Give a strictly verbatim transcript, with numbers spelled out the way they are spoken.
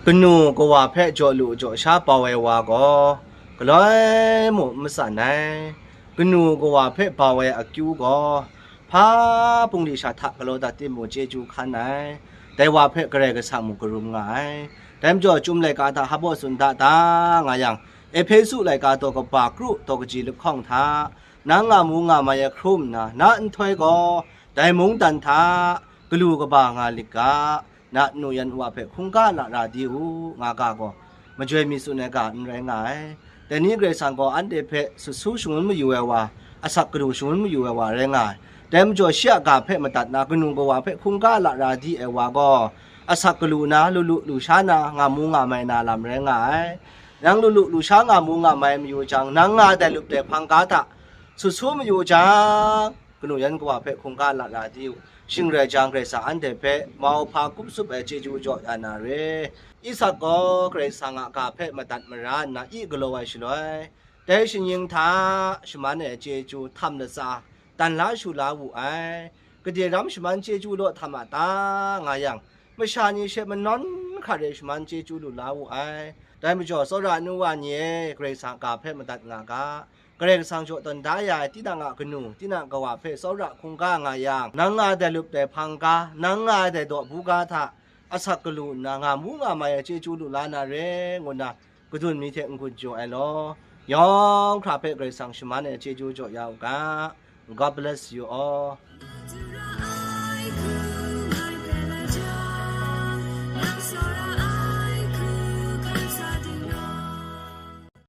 Kanu kawa hpe jaw lu jaw sha bau ai wa gaw, galoi mung n matsan ai. Kanu kawa hpe bau ai akyu gaw, hpa bungli sha hta galaw dat timung chyeju hkan ai. Dai wa hpe Karai Kasang mung karum nga ai. Dai majaw, Chyum laika hta hpa baw tsun da ta nga yang, Ehpesu laika daw kaba kru daw kaji lahkawng hta, nang nga mu nga mai ai hkrum nna, na nhtoi gaw dai mungdan hta galu kaba nga lit ga, na nu yan wa hpe hkungga lara di u, nga ga gaw, majoi mi tsun ai ga n rai nga ai. Dai ni Karai Kasang gaw anhte hpe sut su shangun mayu ai wa, asak galu shangun mayu ai wa rai nga ai. Dai majaw, shi a ga hpe madat na, kanu kawa hpe hkungga lara di ai wa gaw, asak galu na, lu lu lu sha na, nga mu nga mai na lam rai nga ai. Nang lu lu lu sha nga mu nga mai mayu jang, nang nga ai dai lup dai hpang ga hta sut su mayu jang, kanu yan kawa hpe hkungga lara di u. Shing rai jang, Karai Kasang anhte hpe mau hpa kup tsup ai chyeju jaw ya na re. Isak gaw Karai Kasang a ga hpe madat mara nna, i galaw ai shaloi, dai shinggyim hta shaman ai chyeju htam latsa dan la shu la wu ai. Gade ram shaman chyeju law htam a ta nga yang, masha ni she manawn hkra re shaman chyeju lu la wu ai. Dai majaw, tsawra nu wa ni e, Karai Kasang ga hpe madat nga ga. Karai Kasang jaw tawn da ya ai tinang a kanu, tinang kawa hpe tsawra hkungga nga yang, nang nga ai dai lup dai hpang ga, nang nga ai dai daw buga hta asak galu nna, nga mu nga mai ai chyeju lu la na re, ngu nna kadun mi hte n-gun jaw ai law, yawng hkra hpe Karai Kasang shaman ai chyeju jaw ya u ga. God bless you all.